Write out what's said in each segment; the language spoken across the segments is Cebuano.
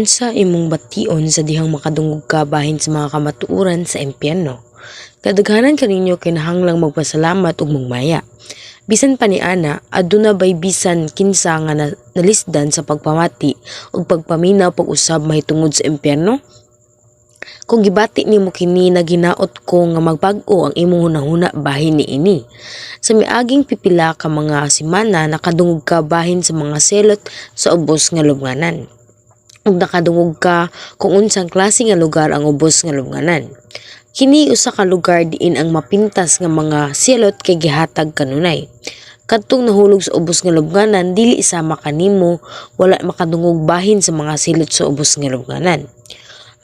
Unsa imong bation sa dihang makadungog ka bahin sa mga kamatuoran sa impyerno? Kadaghanan kaninyo kinahanglang magpasalamat ug magmaya. Bisan pa niana, aduna bay bisan kinsa nga nalisdan sa pagpamati ug pagpaminaw pag-usab mahitungod sa impyerno? Kung gibati nimo kini, naghinaot ko nga magbag-o ang imong hunahuna bahin niini. Sa miaging pipila ka mga semana, nakadungog ka bahin sa mga selot sa ubos nga lubnganan. Ug nakadungog ka kung unsang klase nga lugar ang ubos nga lubnganan. Kini usa ka lugar diin ang mapintas nga mga selot kay gihatag kanunay. Kadtong nahulog sa ubos nga lubnganan dili sama kanimo wala makadungog bahin sa mga silot sa ubos nga lubnganan.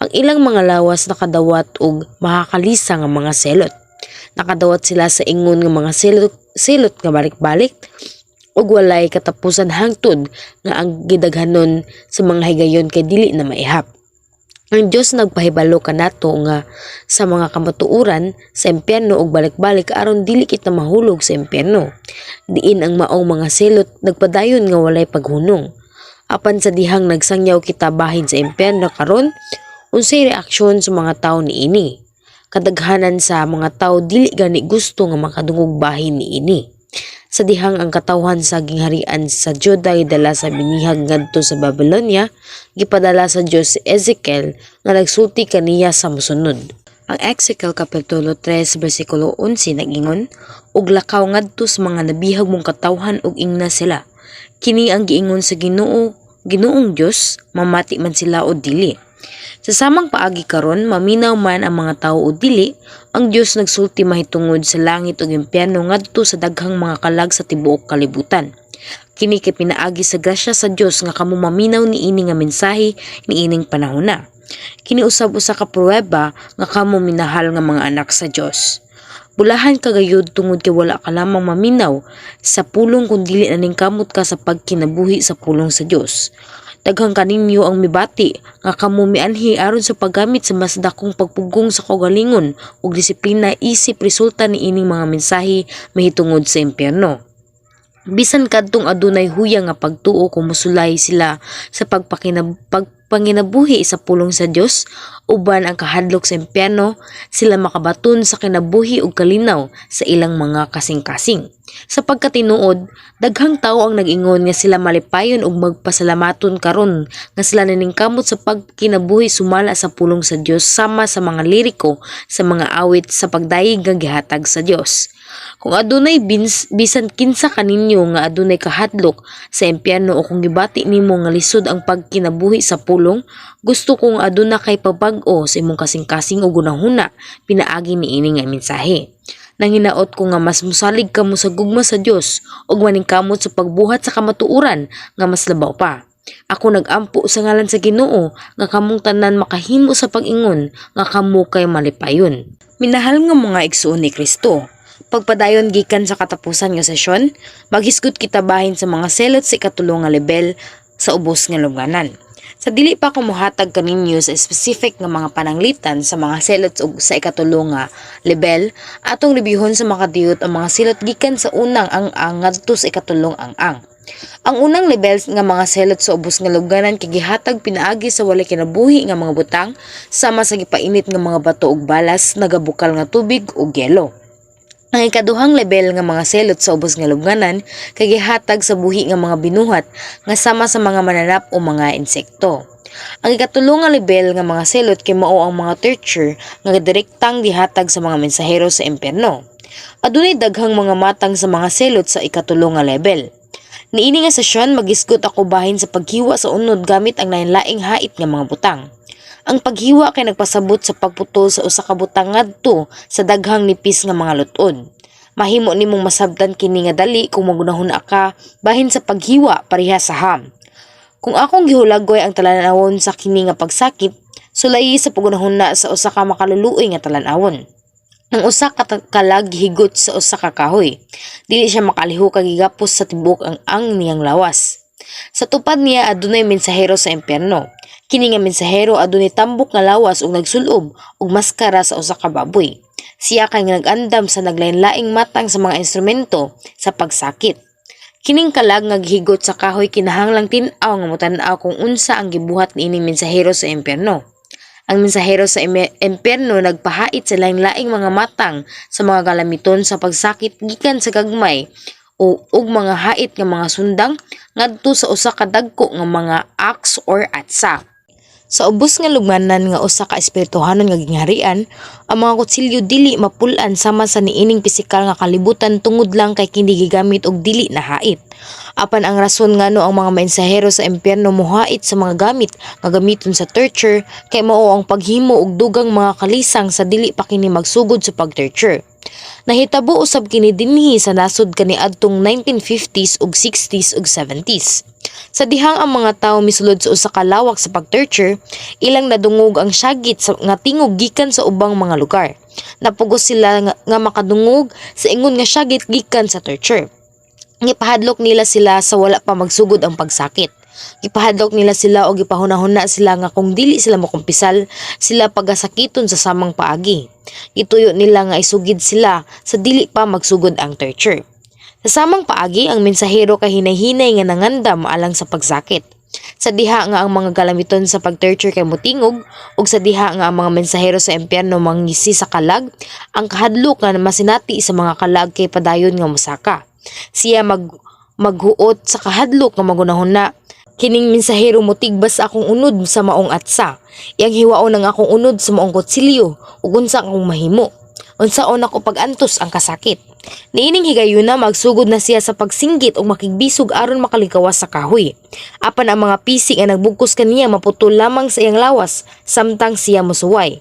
Ang ilang mga lawas nakadawat og makakalisa nga mga selot. Nakadawat sila sa ingon nga mga selot, selot nga balik-balik ug walay katapusan hangtod nga ang gidaghanon sa mga higayon kay dili na maihap. Ang Dios nagpahibalo kanato nga sa mga kamatuoran sa impyerno ug balik-balik aron dili kita mahulog sa impyerno, diin ang maong mga selot nagpadayon nga walay paghunong. Apan sa dihang nagsangyaw kita bahin sa impyerno karon, unsay reaksyon sa mga tawo niini? Kadaghanan sa mga tawo dili gani gusto nga makadungog bahin niini. Sa dihang ang katawhan sa gingharian sa Juda gidala sa binihag ngadto sa Babylonia, gipadala sa Dios si Ezekiel nga nagsulti kaniya sa mosunod. Ang Ezekiel kapitulo 3 bersikulo 11 nag-ingon, "Ug lakaw ngadto sa mga nabihag mong katawhan ug ingna sila, kini ang giingon sa Ginoo, Ginoong Dios, mamati man sila o dili." Sa samang paagi karon, maminaw man ang mga tawo o dili, ang Dios nagsulti mahitungod sa langit ug impyerno ngadto sa daghang mga kalag sa tibuok kalibutan. Kini kay pinaagi sa grasya sa Dios nga kamo maminaw niini nga mensahe niining panahona. Kini usab usa ka pruweba nga kamo minahal nga mga anak sa Dios. Bulahan ka gayud tungod kay wala ka lamang maminaw sa pulong kun dili naningkamot ka sa pagkinabuhi sa pulong sa Dios. Daghan kaninyo ang mibati nga kamo mianhi aron sa paggamit sa mas dakong pagpugong sa kaugalingon ug disiplina isip resulta niining mga mensahe mahitungod sa impyerno. Bisan kadtong adunay huyang nga pagtuo, kung mosulay sila sa pagpanginabuhi sa pulong sa Dios uban ang kahadlok sa impyerno, sila makabaton sa kinabuhi ug kalinaw sa ilang mga kasing-kasing. Sa pagkatinuod, daghang tawo ang nag-ingon nga sila malipayon ug magpasalamaton karon nga sila naningkamot sa pagkinabuhi sumala sa pulong sa Dios sama sa mga liriko sa mga awit sa pagdayeg nga gihatag sa Dios. Kung adunay bisan kinsa kaninyo nga adunay kahadlok sa impyerno o kung gibati nimo nga lisod ang pagkinabuhi sa pulong, gusto kong aduna kay pabag-o sa imong kasing-kasing ug hunahuna pinaagi niini nga mensahe. Nanginaot ko nga mas mosalig kamo sa gugma sa Dios ug maningkamot sa pagbuhat sa kamatuoran nga mas labaw pa. Ako nag-ampo sa ngalan sa Ginoo nga kamong tanan makahimo sa pag-ingon nga kamo kay malipayon. Minahal nga mga igsuon ni Kristo. Pagpadayon gikan sa katapusan nga sesyon, maghisgot kita bahin sa mga selot sa ikatulo nga level sa ubos nga lubnganan. Sa dili pa ko mohatag kaninyo sa specific nga mga pananglitan sa mga selot ug sa ikatulo nga level, atong reviewhon sa makadiyot ang mga silot gikan sa unang ang-ang ngadto sa ikatulong ang-ang. Ang unang level nga mga selot sa ubos nga lubnganan kay gihatag pinaagi sa walay kinabuhi nga mga butang sama sa gipainit nga mga bato ug balas, nagabukal nga tubig ug yelo. Ang ikaduhang level nga mga selot sa ubos nga lubnganan kay gihatag sa buhi nga mga binuhat nga sama sa mga mananap o mga insekto. Ang ikatulo nga level nga mga selot kay mao ang mga torture nga direktang gihatag sa mga mensahero sa impyerno. Adunay daghang mga matang sa mga selot sa ikatulo nga level. Niini nga sesyon, magisgot ako bahin sa paghiwa sa unod gamit ang lain-laing hait nga mga butang. Ang paghiwa kay nagpasabot sa pagputol sa usa ka butang ngadto sa daghang nipis nga mga lutod. Mahimo nimong masabtan kini nga dali kung magunahuna ka bahin sa paghiwa pareha sa ham. Kung akong gihulagway ang talan-awon sa kini nga pagsakit, sulayi sa paggunahuna sa usa ka makaluluoy nga talan-awon. Ang usa ka kalag gihigot sa usa ka kahoy. Dili siya makalihok kay gigapos sa tibuok ang niyang lawas. Sa tupad niya adunay mensahero sa impyerno. Kini nga mensahero adunay tambok nga lawas ug nagsulob og maskara sa usa ka baboy. Siya kay nag-andam sa naglain-laing matang sa mga instrumento sa pagsakit. Kining kalag nga gihigot sa kahoy kinahanglang tin-aw nga motan-aw kung unsa ang gibuhat niining mensahero sa impyerno. Ang mensahero sa impyerno nagpahait sa laing-laing mga matang sa mga galamiton sa pagsakit gikan sa gagmay o ug mga hait nga mga sundang ngadto sa usa ka dagko nga mga axe or atsa. Sa ubos nga lugmanan nga usa ka espirituhanon nga gingharian, ang mga kutsilyo dili mapul-an sama sa niining pisikal nga kalibutan tungod lang kay kini gigamit og dili na hait. Apan ang rason ngano ang mga mensahero sa impyerno mohait sa mga gamit nga gamiton sa torture kay mao ang paghimo og dugang mga kalisang sa dili pa kini magsugod sa pag-torture. Nahitabo usab kini dinhi sa nasod kaniadtong 1950s ug 60s ug 70s. Sa dihang ang mga tawo misulod sa usa ka lawak sa pag-torture, ilang nadungog ang syagit nga tingog gikan sa ubang mga lugar. Napugos sila nga makadungog sa ingon nga syagit gikan sa torture. Gipahadlok nila sila sa wala pa magsugod ang pagsakit. Gipahadlok nila sila o gipahunahuna sila nga kung dili sila mokumpisal, sila pagasakiton sa samang paagi. Gituyo nila nga isugid sila sa dili pa magsugod ang torture. Sa samang paagi, ang mensahero kay hinay-hinay nga nangandam alang sa pagsakit. Sa diha nga ang mga galamiton sa pag-torture kay motingog ug sa diha nga ang mga mensahero sa impyerno mangisi sa kalag, ang kahadlok nga masinati sa mga kalag kay padayon nga mosaka. Siya maghuot sa kahadlok nga magunahuna, "Kining mensahero motigbas sa akong unod sa maong atsa. Iyang hiwaon ang akong unod sa maong kutsilyo ug unsa akong mahimo? Unsaon ako pag-antos ang kasakit?" Niining higayuna, magsugod na siya sa pagsinggit ug makigbisog aron makalikawas sa kahoy. Apan ang mga pisik nga nagbugkos kaniya maputol lamang sa iyang lawas samtang siya mosuway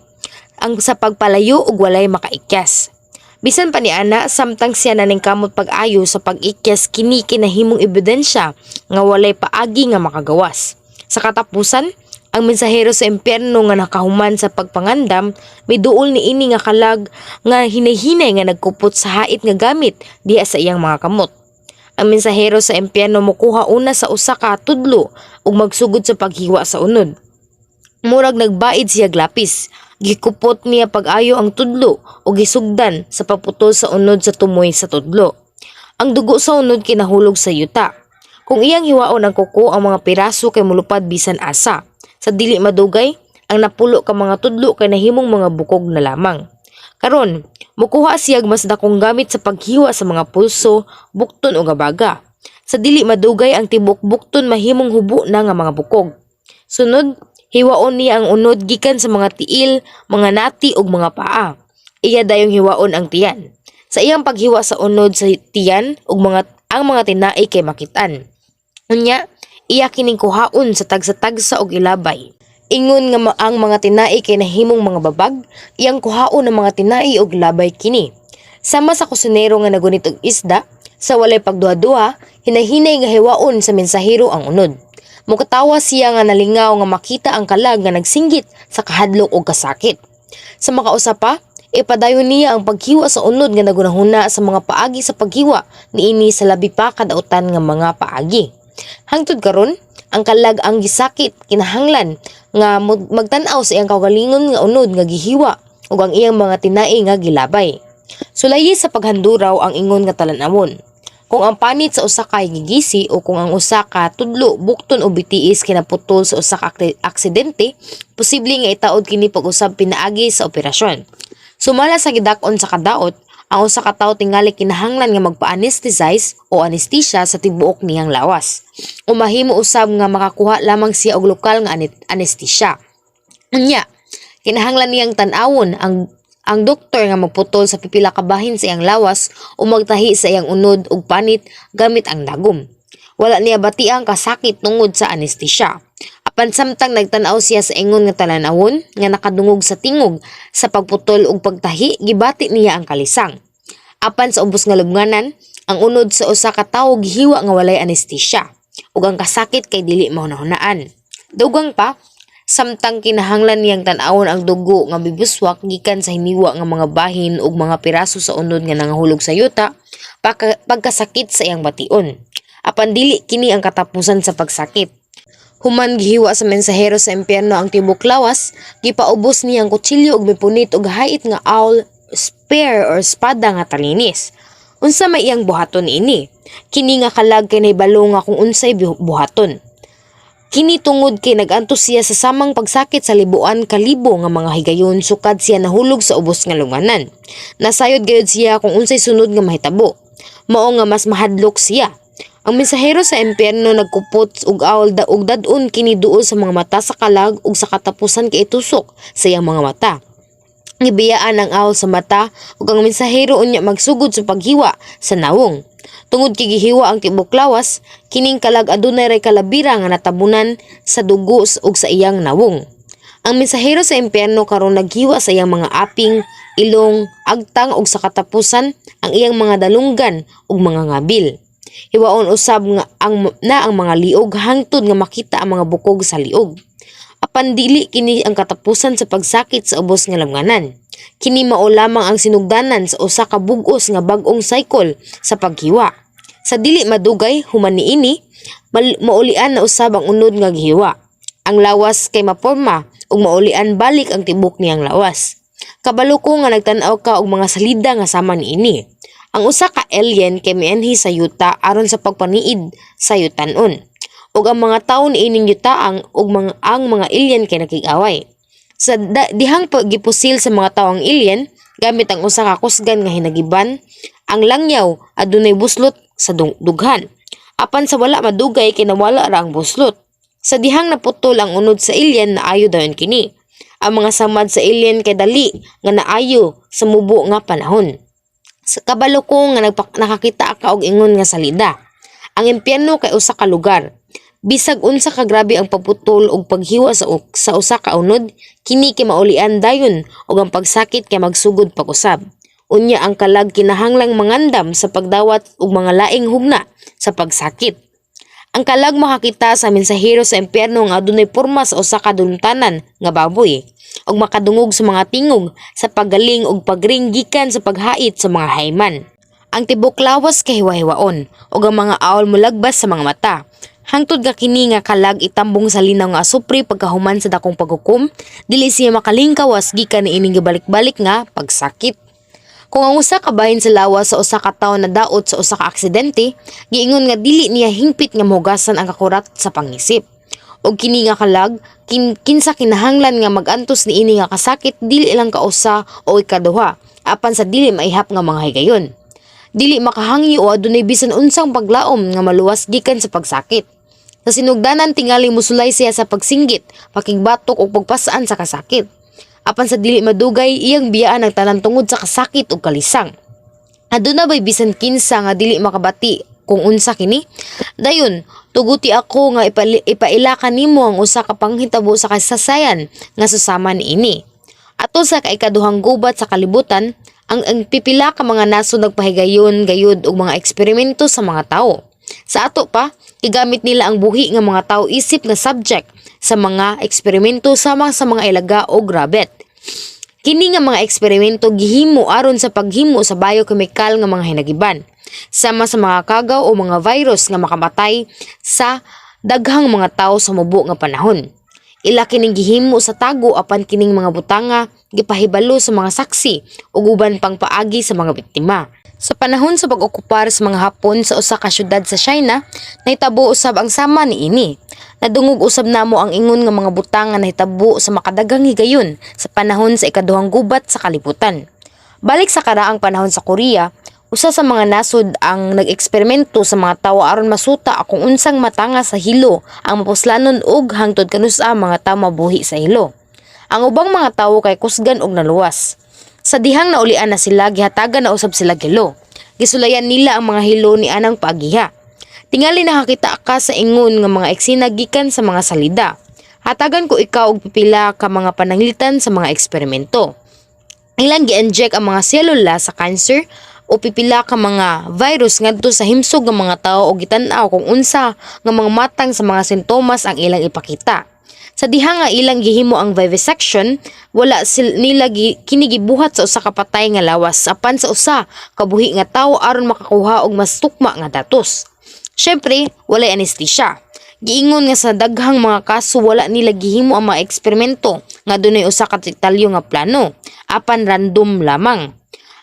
ang sa pagpalayo ug walay makaikyas. Bisan pa niana, samtang siya naningkamot pag-ayo sa pag-ikyas, kini kinahimong ebidensya nga walay paagi nga makagawas. Sa katapusan, ang mensahero sa impyerno nga nakahuman sa pagpangandam, miduol niini nga kalag nga hinay-hinay nga nagkupot sa hait nga gamit diha sa iyang mga kamot. Ang mensahero sa impyerno mokuha una sa usa ka tudlo ug magsugod sa paghiwa sa unod. Murag nagbaid siya lapis. Gikupot niya pag-ayo ang tudlo ug gisugdan sa pagputol sa unod sa tumoy sa tudlo. Ang dugo sa unod kinahulog sa yuta. Kung iyang hiwaon ang kuko, ang mga piraso kay mulupad bisan asa. Sa dili madugay, ang napulo ka mga tudlo kay nahimong mga bukog na lamang. Karon, mukuha siyag mas dakong gamit sa paghiwa sa mga pulso, bukton o abaga. Sa dili madugay, ang tibuok bukton mahimong hubo na nga mga bukog. Sunod, hiwaon niya ang unod gikan sa mga tiil, mga nati ug mga paa. Iya dayong hiwaon ang tiyan. Sa iyang paghiwa sa unod sa tiyan ug ang mga tinai kay makitaan. Unya, iya kining kuhaon sa tagsa-tagsa og ilabay. Ingon nga ang mga tinai kay nahimong mga babag, iyang kuhaon ang mga tinai og labay kini. Sama sa kusinero nga nagunit og isda, sa walay pagduha-duha, hinahinay nga hiwaon sa mensahero ang unod. Mukatawa siya nga nalingaw nga makita ang kalag nga nagsinggit sa kahadlok og kasakit. Sa makausa pa, ipadayon niya ang paghiwa sa unod nga nagunahuna sa mga paagi sa paghiwa niini sa labi pa kadautan nga mga paagi. Hangtod karon, ang kalag ang gisakit kinahanglan nga magtan-aw sa iyang kaugalingon nga unod nga gihiwa ug ang iyang mga tinai nga gilabay. Sulayi sa paghanduraw ang ingon nga talan-awon. Kung ang panit sa usa ka gigisi o kung ang usa ka tudlo, bukton o bitiis kinaputol sa usa ka aksidente, posible nga itaod kini pag-usab pinaagi sa operasyon. Sumala sa gidak-on sa kadaot, ang usa ka tawo tingali kinahanglan nga magpa-anesthetize o anesthesia sa tibuok niyang lawas. O mahimo usab nga makakuha lamang siya og lokal nga anesthesia. Unya, kinahanglan niyang tan-awon ang doktor nga magputol sa pipila ka bahin sa iyang lawas o magtahi sa iyang unod ug panit gamit ang dagom. Wala niya batiang kasakit tungod sa anesthesia. Apan samtang nagtan-aw siya sa ingon nga talan-awon nga nakadungog sa tingog sa pagputol ug pagtahi, gibati niya ang kalisang. Apan sa ubos nga lubnganan, ang unod sa usa ka tawo gihiwa nga walay anesthesia ug ang kasakit kay dili mahunahunaan. Dugang pa, samtang kinahanglan niyang tan-awon ang dugo nga mibuswak gikan sa hiniwa nga mga bahin ug mga piraso sa unod nga nangahulog sa yuta, pagkasakit sa iyang bation. Apan dili kini ang katapusan sa pagsakit. Human gihiwa sa mensahero sa impyerno ang tibok lawas, gipaubos niya ang kutsilyo ug mipunit og hait nga awl, spear or espada nga talinis. Unsa may iyang buhaton ini? Kini nga kalag kay nahibalo nga kung unsay buhaton. Kini tungod kay nag-antos siya sa samang pagsakit sa libuan kalibo nga mga higayon sukad siya nahulog sa ubos nga lungwanan. Nasayod gayud siya kung unsay sunod nga mahitabo. Mao nga mas mahadlok siya. Ang mensahero sa impyerno nagkupot og awl da og dad-on kini duol sa mga mata sa kalag ug sa katapusan kay itusok sa iyang mga mata. Gibiyaan ang awl sa mata ug ang mensahero unya magsugod sa paghiwa sa nawong. Tungod kay gihiwa ang tibuok lawas, kining kalag adunay ray kalabira nga natabunan sa dugo ug sa iyang nawong. Ang mensahero sa impyerno karon naghiwa sa iyang mga aping, ilong, agtang ug sa katapusan ang iyang mga dalunggan ug mga ngabil. Hiwaon usab nga ang na ang mga liog hangtod nga makita ang mga bukog sa liog. Apan dili kini ang katapusan sa pagsakit sa ubos nga lamnganan. Kini mao lamang ang sinugdanan sa usa ka bug-os nga bag-ong cycle sa paghiwa. Sa dili madugay human niini, maulian na usab ang unod nga gihiwa. Ang lawas kay maporma ug maulian balik ang tibok niyang lawas. Kabalo ko nga nagtan-aw ka og mga salida nga sama niini. Ang usa ka alien kay mianhi sa yuta aron sa pagpaniid sa yutanon. Ug ang mga tawo niining yutaang ug mga ang mga alien kay nakig-away. Sa dihang gipusil sa mga tawo ang alien gamit ang usa ka kusgan nga hinagiban, ang langyaw adunay buslot sa dughan. Apan sa wala madugay kay nawala ra ang buslot. Sa dihang naputol ang unod sa alien, naayo dayon kini. Ang mga samad sa alien kay dali nga naayo sa mubo nga panahon. Sa kabalo ko nga nakakita ka og ingon nga salida. Ang impyerno kay usa ka lugar. Bisag unsa ka grabe ang pagputol og paghiwa sa usa ka unod, kini kay maulian dayon ug ang pagsakit kay magsugod pag-usab. Unya ang kalag kinahanglang mangandam sa pagdawat og mga laing hugna sa pagsakit. Ang kalag makakita sa mensahero sa impyerno nga adunay porma sa usa ka dulumtanan nga baboy ug makadungog sa mga tingog sa paggaling ug pagring gikan sa paghait sa mga hayman. Ang tibok lawas kay hiwa-hiwaon ug ang mga awl molagbas sa mga mata. Hangtod nga kini nga kalag itambong sa linaw nga asupre pagkahuman sa dakong paghukom, dili siya makalingkawas gikan niining gibalik-balik nga pagsakit. Kung ang usa ka bahin sa lawas sa usa ka tawo nadaot sa usa ka aksidente, giingon nga dili niya hingpit nga mahugasan ang kakurat sa pangisip. Og kini nga kalag, kinsa kinahanglan nga mag-antos niini nga kasakit dili lang kausa o ikaduha, apan sa dili maihap nga mga higayon. Dili makahangyo o adunay bisan unsang paglaom nga maluwas gikan sa pagsakit. Sa sinugdanan tingali musulay siya sa pagsinggit, pakigbatok ug pagpasaan sa kasakit. Apan sa dili madugay, iyang biyaan ang tanan tungod sa kasakit ug kalisang. Aduna bay bisan kinsa nga dili makabati kung unsa kini? Dayon, tuguti ako nga ipaila kanimo ang usa ka panghitabo sa kasaysayan nga susama niini. Atol sa kaikaduhang Gubat sa Kalibutan, ang pipila ka mga nasod nagpahigayon gayud og mga eksperimento sa mga tawo. Sa ato pa, gigamit nila ang buhi nga mga tawo isip nga subject sa mga eksperimento sama sa mga ilaga o rabbit. Kini nga mga eksperimento gihimo aron sa paghimo sa biochemical nga mga hinagiban, sama sa mga kagaw o mga virus nga makamatay sa daghang mga tawo sa mubo nga panahon. Ila kining gihimo sa tago, apan kining mga butanga gipahibalo sa mga saksi ug uban pang paagi sa mga biktima. Sa panahon sa pag-okupar sa mga Hapon sa usa ka syudad sa China, nahitabo usab ang sama niini. Nadungog usab namo ang ingon nga mga butang nga nahitabo sa makadaghang higayon sa panahon sa Ikaduhang Gubat sa Kalibutan. Balik sa karaang panahon sa Korea, usa sa mga nasod ang nag-eksperimento sa mga tawo aron masuta kung unsang matanga sa hilo ang mapuslanon ug hangtod kanus-a mga tawo mabuhi sa hilo. Ang ubang mga tawo kay kusgan og naluwas. Sa dihang naulian na sila, gihatagan na usab sila hilo. Gisulayan nila ang mga hilo ni anang paagiha. Tingali nakakita ka sa ingon nga mga eksena gikan sa mga salida. Hatagan ko ikaw og pipila ka mga pananglitan sa mga eksperimento. Ilang gi-inject ang mga selula sa cancer o pipila ka mga virus ngadto sa himsog ng mga tawo og gitan-aw kung unsa nga mga matang sa mga sintomas ang ilang ipakita. Sa diha nga ilang gihimo ang vivisection, wala nila kini gibuhat sa usa ka patay nga lawas apan sa usa ka buhi nga tawo aron makakuha og mas tukma nga datos. Syempre, walay anesthesia. Giingon nga sa daghang mga kaso wala nila gihimo ang mga eksperimento nga dunay usa ka detalyo nga plano, apan random lamang.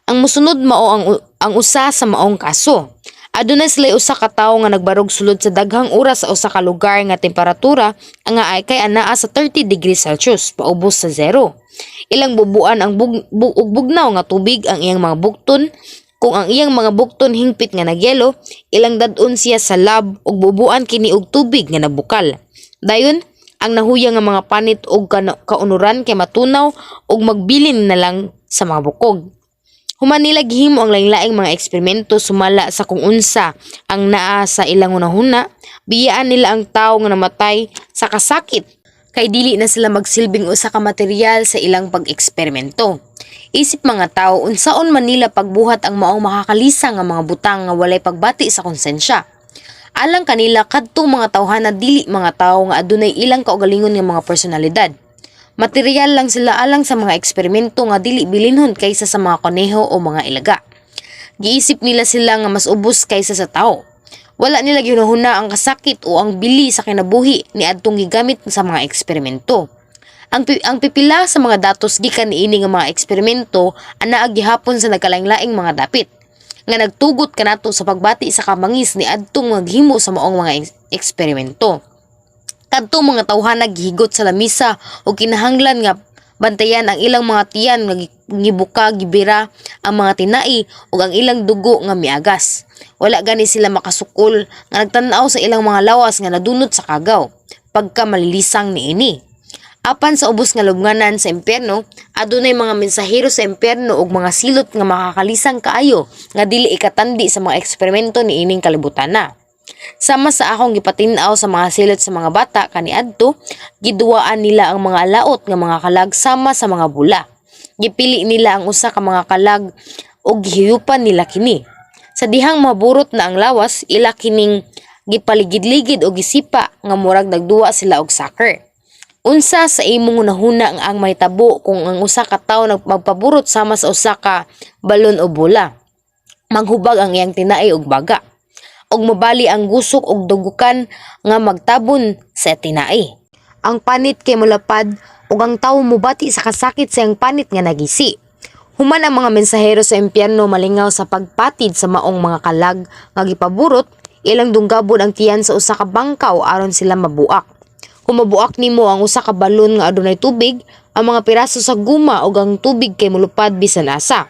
Ang musunod mao ang Ang usa sa maong kaso. Aduna sila usa ka tawo nga nagbarog sulod sa daghang oras sa usa ka lugar nga temperatura nga ay kay anaa sa 30 degrees Celsius paubos sa zero. Ilang bubuan ang og bugnaw nga tubig ang iyang mga bukton. Kung ang iyang mga bukton hingpit nga nagyelo, ilang dad-on siya sa lab ug bubuan kini og tubig nga nabukal. Dayon, ang nahuyang nga mga panit og kaunuran kay matunaw ug magbilin na lang sa mga bukog. Human nila gihimo ang laing-laing mga eksperimento sumala sa kung unsa ang naa sa ilang hunahuna, biyaan nila ang tawo nga namatay sa kasakit kay dili na sila magsilbing usa ka material sa ilang pag-eksperimento. Isip mga tawo, unsaon man nila pagbuhat ang maong makakalisa nga mga butang nga walay pagbati sa konsensya? Alang kanila, kadtong mga tawhana dili mga tawo nga adunay ilang kaugalingon nga mga personalidad. Material lang sila alang sa mga eksperimento nga dili bilinhon kaysa sa mga koneho o mga ilaga. Giisip nila sila nga mas ubos kaysa sa tao. Wala nila gihunahuna ang kasakit o ang bili sa kinabuhi ni adtong gigamit sa mga eksperimento. Ang pipila sa mga datos gikan niini nga mga eksperimento anaa gihapon sa nagkalaing-laing mga dapit nga nagtugot kanato sa pagbati sa kamangis ni adtong maghimo sa maong mga eksperimento. Kadtong mga tawhana gihigot sa lamisa ug kinahanglan nga bantayan ang ilang mga tiyan nga gibuka, gibira ang mga tinai ug ang ilang dugo nga miagas. Wala gani sila makasukol nga nagtan-aw sa ilang mga lawas nga nadunot sa kagaw pagka malilisang niini. Apan sa ubos nga lubnganan sa impyerno, adunay mga mensahero sa impyerno ug mga silot nga makakalisang kaayo nga dili ikatandi sa mga eksperimento niining kalibutana. Sama sa akong gipatin-aw sa mga silot sa mga bata kaniadto, giduwaan nila ang mga laot nga mga kalag sama sa mga bula. Gipili nila ang usa ka mga kalag ug gihiyupan nila kini. Sa dihang maburot na ang lawas, ila kining gipaligid-ligid og gisipa nga murag nagduwa sila og soccer. Unsa sa imong hunahuna ang mahitabo kung ang usa ka tawo magpaburot sama sa usa ka balon o bola? Manghubag ang iyang tinai ug baga ug mabali ang gusok ug dugukan nga magtabon sa tinai. Ang panit kay molapad ug ang tawo mobati sa kasakit sa iyang panit nga nagisi. Human ang mga mensahero sa impyerno malingaw sa pagpatid sa maong mga kalag nga gipaburot, ilang dunggabon ang tiyan sa usa ka bangkaw aron sila mabuak. Kung mabuak nimo ang usa ka balon nga adunay tubig, ang mga piraso sa guma ug ang tubig kay molupad bisan asa.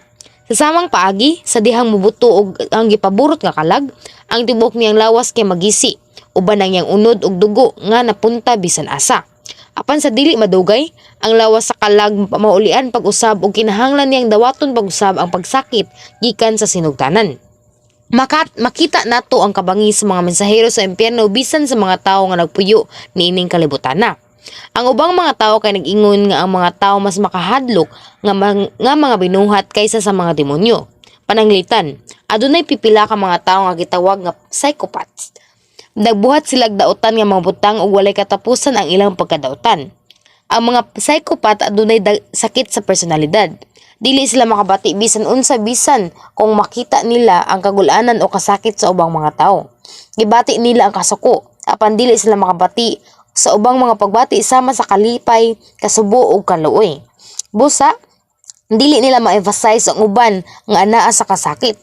Sa samang paagi, sa dihang mubuto og ang gipaburot nga kalag, ang tibuok niyang lawas kay magisi, uban ang iyang unod ug dugo nga napunta bisan asa. Apan sa dili madugay, ang lawas sa kalag maulian pag-usab ug kinahanglan niyang dawaton pag-usab ang pagsakit gikan sa sinugtanan. Makita nato ang kabangi sa mga mensahero sa impyerno bisan sa mga tawo nga nagpuyo niining kalibutana. Ang ubang mga tawo kay nag-ingon nga ang mga tawo mas makahadlok nga mga binuhat kaysa sa mga demonyo. Pananglitan, adunay pipila ka mga tawo nga gitawag nga psychopaths. Nagbuhat sila og dautan nga mga butang ug walay katapusan ang ilang pagkadautan. Ang mga psychopath adunay sakit sa personalidad. Dili sila makabati bisan unsa bisan kung makita nila ang kagulanan o kasakit sa ubang mga tao. Gibati nila ang kasuko, apan dili sila makabati sa ubang mga pagbati sama sa kalipay, kasubo ug kaluoy. Busa, dili nila ma-emphasize ang uban nga anaa sa kasakit.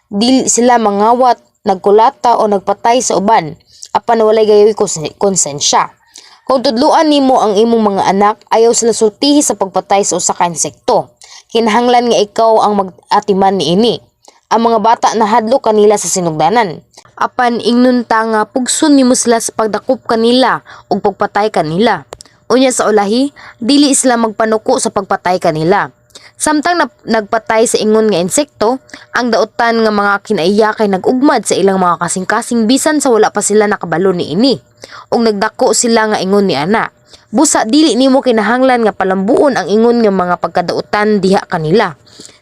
Dili sila mangawat, nagkulata o nagpatay sa uban, apan walay gayoy konsensya. Kung tudluan nimo ang imong mga anak, ayaw sila sultihi sa pagpatay sa usa ka insekto. Kinahanglan nga ikaw ang mag-atiman niini. Ang mga bata nahadlok kanila sa sinugdanan. Apan ingnon ta nga pugson nimo sila sa pagdakop kanila ug pagpatay kanila. Unya sa ulahi, dili sila magpanuko sa pagpatay kanila. Samtang nagpatay sa ingon nga insekto, ang dautan nga mga kinaiya kay nag-ugmad sa ilang mga kasing-kasing bisan sa wala pa sila nakabalo niini. Ug nagdako sila nga ingon ni ana. Busa dili nimo kinahanglan nga palambuon ang ingon nga mga pagkadautan diha kanila.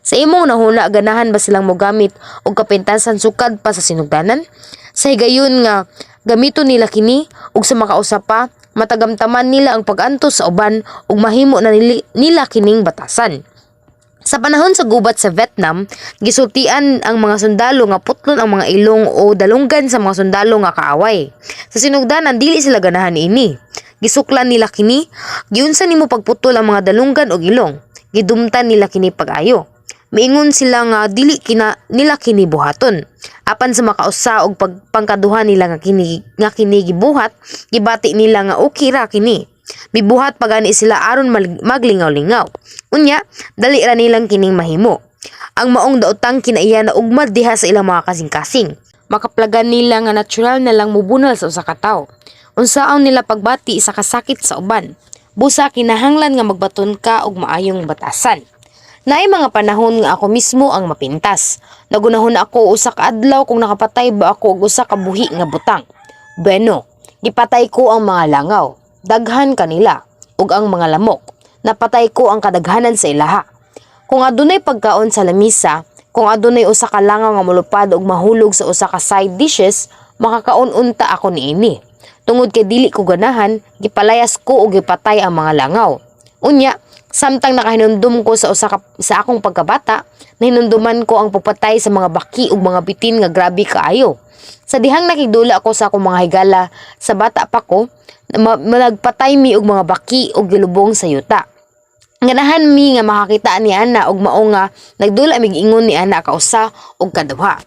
Sa imong nahuna, ganahan ba silang mogamit og kapintasan sukad pa sa sinugdanan? Sa higayon nga gamiton nila kini ug sa makausa pa, matagamtaman nila ang pag-antos sa uban ug mahimo na nila kining batasan. Sa panahon sa gubat sa Vietnam, gisultian ang mga sundalo nga putlon ang mga ilong o dalunggan sa mga sundalo nga kaaway. Sa sinugdanan, dili sila ganahan niini. Gisuklan nila kini, giunsa nimo pagputol ang mga dalunggan og ilong. Gidumtan nila kini pag-ayo. Miingon sila nga dili kina nila kini buhaton. Apan sa makausa og pangkaduha nila nga kini gibuhat, gibati nila nga okay ra kini. Mibuhat pa gani sila aron maglingaw-lingaw. Unya, dali ra nilang kining mahimo. Ang maong daotang kinaiya na ugmad diha sa ilang mga kasing-kasing. Makaplagan nila nga natural na lang mubunal sa usa ka tawo. Unsaon nila pagbati sa kasakit sa uban. Busa kinahanglan nga magbaton ka og maayong batasan. Naay mga panahon nga ako mismo ang mapintas. Nagunahon ako usa ka adlaw kung nakapatay ba ako og usa ka buhi nga butang. Bueno, gipatay ko ang mga langaw. Daghan kanila ug ang mga lamok. Napatay ko ang kadaghanan sa ilaha. Kung adunay pagkaon sa lamisa, kung adunay usa ka langaw nga molupad ug mahulog sa usa ka side dishes, makakaon unta ako niini. Tungod kay dili ko ganahan, gipalayas ko og gipatay ang mga langaw. Unya, samtang nakahinumdum ko sa akong pagkabata, nahinumduman ko ang pagpatay sa mga baki ug mga bitin nga grabe kaayo. Sa dihang nakigdula ako sa akong mga higala sa bata pa ko, nagpatay mi og mga baki ug gilubong sa yuta. Ganahan mi nga makakita ni ana og mao nga nagdula mig ingon ni ana kausa og kaduha.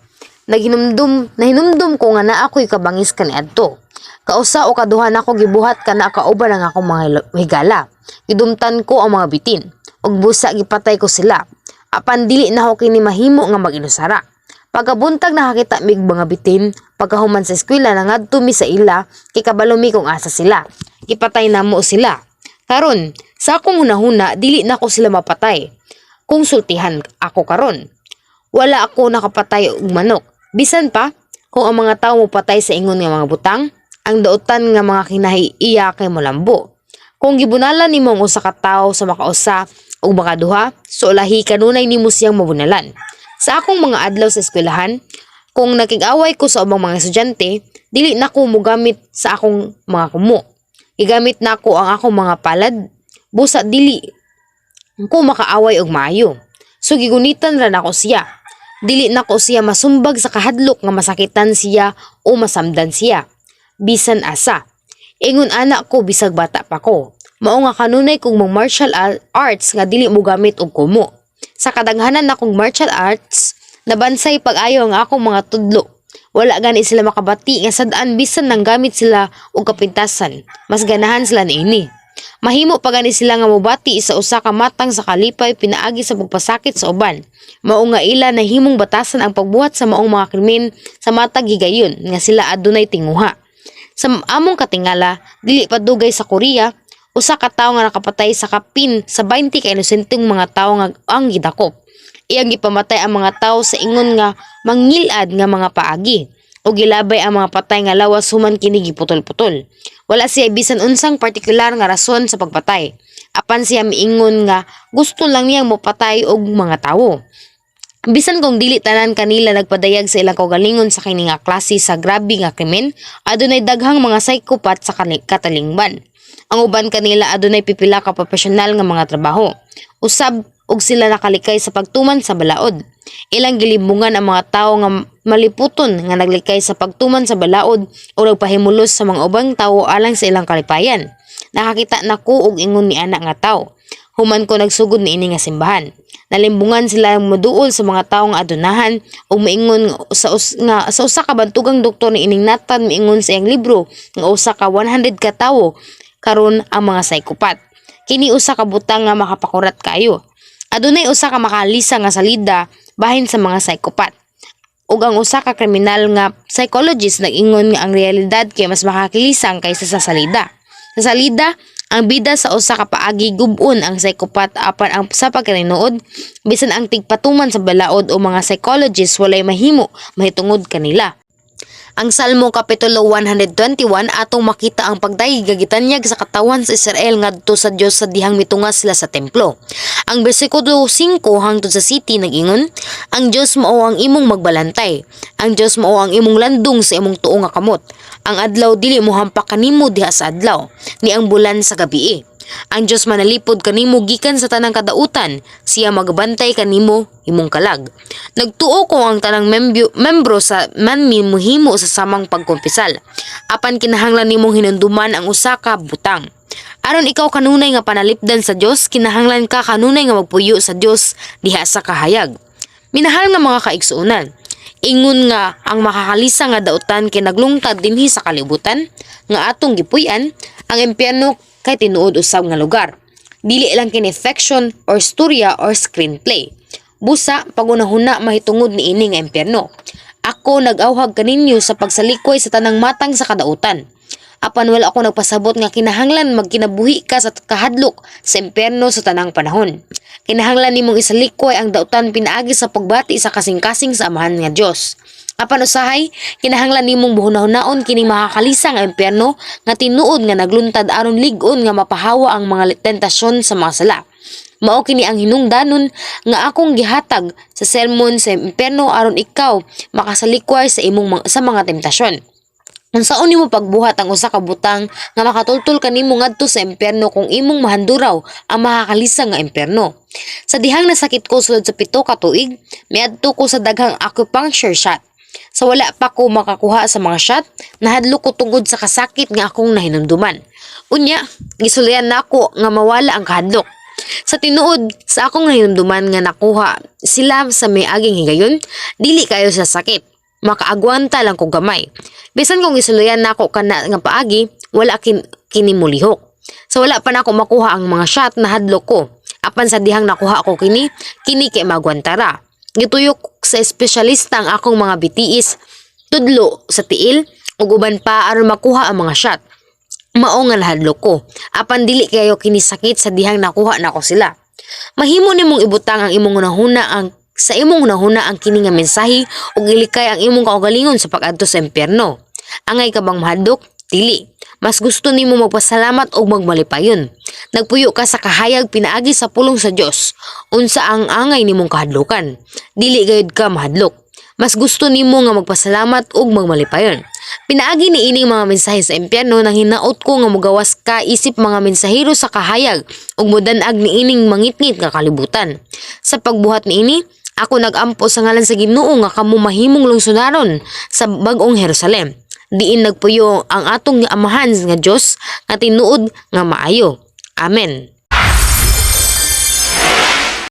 Nahinumdum ko nga naa ko'y kabangis kaniadto. Kausa o kaduha nako gibuhat kana kauban ang akong mga higala. Gidumtan ko ang mga bitin ug busa gipatay ko sila. Apan dili nako kini mahimo nga mag-inusara. Pagkabuntag nakakita mig mga bitin, pagkahuman sa eskwela nangadto mi sa ila kay kabalo mi kung asa sila. Gipatay namo sila. Karon, sa akong hunahuna dili nako sila mapatay. Kung sultihan ako karon, wala ako nakapatay og manok. Bisan pa kung ang mga tawo mopatay sa ingon nga mga butang, ang daotan nga mga kinahi iya kay molambo. Kung gibunalan nimo ang usa ka tawo sa makausa ug makaduha, sulahi kanunay nimo siyang mabunalan. Sa akong mga adlaw sa eskwelahan, kung nakig-away ko sa ubang mga estudyante, dili na ko mogamit sa akong mga kumo. Gigamit nako ang akong mga palad. Busa dili ko makaaway og maayo. So gigunitan ra nako siya. Dili nako siya masumbag sa kahadlok nga masakitan siya o masamdan siya. Bisan asa. Ingon ana ko bisag bata pa ko. Mao nga kanunay kong mag martial arts nga dili mo gamit og kumo. Sa kadaghanan nakong martial arts, nabansay pag-ayo ang akong mga tudlo. Wala gani sila makabati nga sad-an bisan nang gamit sila og kapintasan. Mas ganahan sila niini. Mahimo pa gani sila nga mobati sa usa ka matang sa kalipay pinaagi sa pagpasakit sa uban. Mao nga ila nahimong batasan ang pagbuhat sa maong mga krimen sa matag higayon nga sila adunay tinguha. Sa among katingala, dili pa dugay sa Korea, usa ka tawo nga nakapatay sa kapin sa 20 ka inosenteng mga tawo nga ang gidakop. Iyang gipamatay ang mga tawo sa ingon nga mangilad nga mga paagi o gilabay ang mga patay nga lawas human kini giputol-putol. Wala siya bisan unsang partikular nga rason sa pagpatay. Apan siya miingon nga gusto lang niyang mopatay og mga tawo. Bisan kung dili tanan kanila nagpadayag sa ilang kaugalingon sa kini nga klase sa grabe nga krimen, adunay daghang mga psychopath sa katalingban. Ang uban kanila adunay pipila ka propesyonal nga mga trabaho. Usab og sila nakalikay sa pagtuman sa balaod. Ilang gilimbungan ang mga tawo nga maliputon nga naglikay sa pagtuman sa balaod o nagpahimulos sa mga ubang tawo alang sa ilang kalipayan. Nakakita na ko og ingon ni ana nga tawo. Human ko nagsugod niini nga simbahan. Nalimbungan sila moduol sa mga tawo nga adunahan ug miingon nga sa usa ka bantugang doktor ni ining Nathan miingon sa iyang libro nga usa ka 100 ka tawo karon ang mga psychopath. Kini usa ka butang nga makapakurat kaayo. Adunay usa ka makalisa nga salida bahin sa mga psychopath. Ug ang usa ka kriminal nga psychologist nag-ingon nga ang realidad kay mas makakilisang kaysa sa salida. Sa salida, ang bida sa usa ka paagi gub-on ang psychopath, apan ang sa pagkatinuod, bisan ang tigpatuman sa balaod o mga psychologist walay mahimo mahitungod kanila. Ang Salmo kapitulo 121, atong makita ang pagdayeg nga gitanyag sa katawhan sa Israel ngadto sa Dios sa dihang mitunga sila sa templo. Ang bersikulo 5 hangtod sa siyete nag-ingon, "Ang Dios mao ang imong magbalantay. Ang Dios mao ang imong landong sa imong tuo nga kamot. Ang adlaw dili mohampak kanimo diha sa adlaw, ni ang bulan sa gabii. Ang Dios manalipod kanimo gikan sa tanang kadautan, siya magbantay kanimo imong kalag." Nagtuo ko ang tanang membro sa manmi muhimo sa samang pagkumpisal. Apan kinahanglan nimong hinumduman ang usa ka butang. Aron ikaw kanunay nga panalipdan sa Dios, kinahanglan ka kanunay nga magpuyo sa Dios diha sa kahayag. Minahal nga mga kaigsuonan, ingon nga ang makakalisa nga dautan kay naglungtad dinhi sa kalibutan nga atong gipuy-an, ang impyerno kay tinuod usab nga lugar. Dili lang kini fiction or storya or screenplay. Busa, pagunahuna mahitungod niini nga impyerno. Ako nag-awhag kaninyo sa pagsalikway sa tanang matang sa kadautan. Apan wala ako nagpasabot nga kinahanglan magkinabuhi ka sa kahadlok sa impyerno sa tanang panahon. Kinahanglan nimong isalikway ang dautan pinaagi sa pagbati sa kasing-kasing sa Amahan nga Dios. Apan usahay, kinahanglan nimong buhunahon kining makakalisa nga impyerno nga tinuod nga nagluntad aron lig-on nga mapahawa ang mga tentasyon sa mga sala. Mao kini ang hinungdanon nga akong gihatag sa sermon sa impyerno aron ikaw makasalikway sa mga tentasyon. Unsaon nimo pagbuhat ang usa ka butang nga makatultol kanimo ngadto sa impyerno kung imong mahanduraw ang makakalisa nga impyerno? Sa dihang nasakit ko sulod sa 7 ka tuig, miadto ko sa daghang acupuncture shot. Sa wala pa ko makakuha sa mga shot, nahadlok ko tungod sa kasakit nga akong nahinumduman. Unya, gisulayan nako nga mawala ang kahadlok. Sa tinuod, sa akong nahinumduman nga nakuha sila sa miaging higayon, dili kayo sa sakit. Makaagwanta lang ko gamay. Bisan kung isulayan nako kana nga paagi, wala kini mulihok. Sa wala pa nako makuha ang mga shot, nahadlok ko. Apan sa dihang nakuha ko kini, kini kay magwantara. Gituyok sa espesyalista ang akong mga bitiis, tudlo sa tiil ug uban pa aron makuha ang mga shot. Mao nga nahadlok ko. Apan dili kayo kini sakit sa dihang nakuha nako sila. Mahimo nimong ibutang ang imong hunahuna ang sa imong hunahuna ang kini nga mensahe ug ilikay ang imong kaugalingon sa pag-adto sa impyerno. Angay ka bang mahadlok? Dili. Mas gusto nimo magpasalamat og magmalipayon. Nagpuyo ka sa kahayag pinaagi sa pulong sa Dios. Unsa ang angay nimong kahadlokan? Dili gayud ka mahadlok. Mas gusto nimo nga magpasalamat ug magmalipayon. Pinaagi ni ining mga mensahe sa impyerno, nang hinaot ko nga mogawas ka isip mga mensahero sa kahayag ug modan-ag niining mangitngit nga kalibutan. Sa pagbuhat niini, ako nagampo sa ngalan sa Ginoo nga kamo mahimong lungsonaron sa bag-ong Jerusalem, diin nagpuyo ang atong Amahan nga Dios nga tinuod nga maayo. Amen.